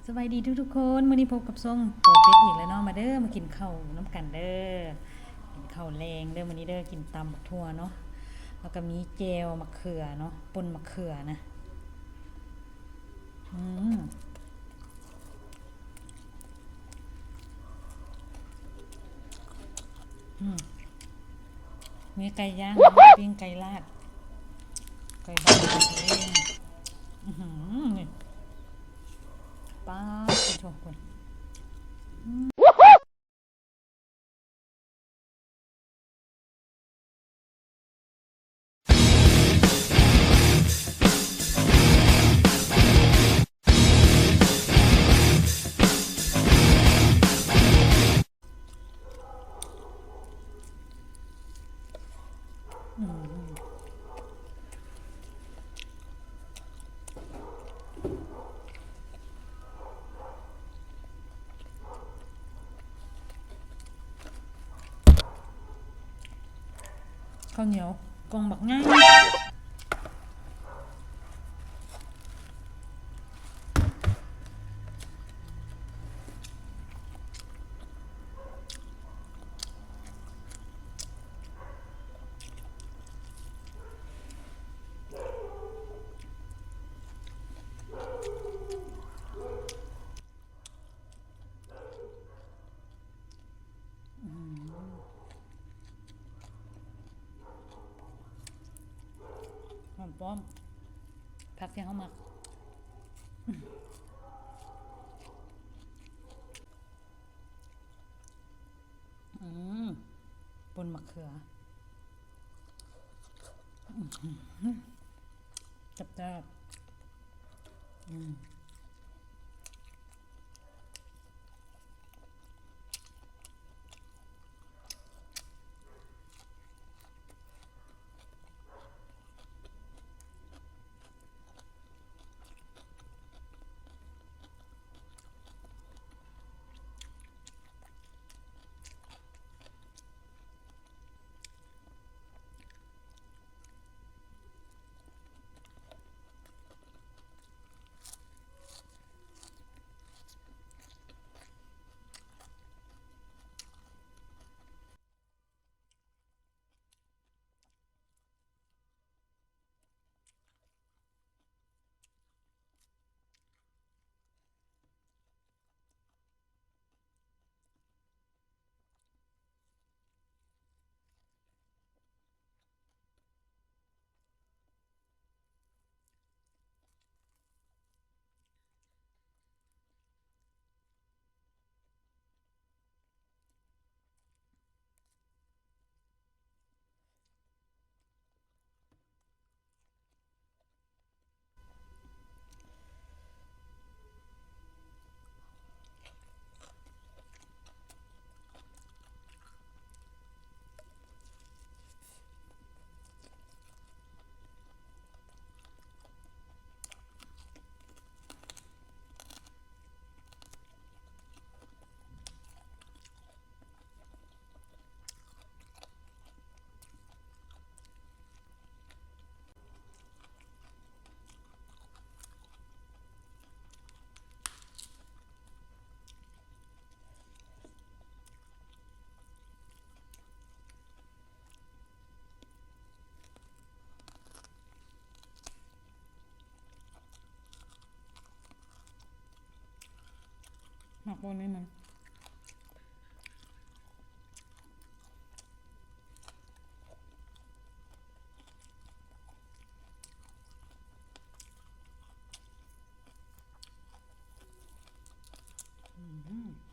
ສະບາຍດີທຸກໆຄົນ, ມື້ນີ້ພົບກັບຊ່ອງໂຕເປັດອີກແລ້ວເນາະ. ມາເດີ ມາກິນເຂົ້ານຳກັນເດີ. ກິນເຂົ້າແລງເດີມື້ນີ້ເດີ. ກິນຕຳບັກຖົ່ວເນາະ, ແລ້ວກໍມີແຈ່ວໝາກເຂືອເນາະ, ປົ່ນໝາກເຂືອນະ. ອືມ. ອືມ ມີໄກ່ຍ່າງ ປີ້ງໄກ່ລາດ ໄກ່ບ້ານເອງ. ອືຫື ນີ້ ປາດ ໂທ້ ພຸ້ນ. ເຂົ້າໜຽວກ່ອງບັກໃຫຍ່. ອືມ ຫອມປ້ອມ ຜັກທີ່ເຮົາມັກ. ອືມ ປົ່ນໝາກເຂືອ ແຊບໆ. ອືມ. ໝາກໂບນີ້ມັນ ອືມ.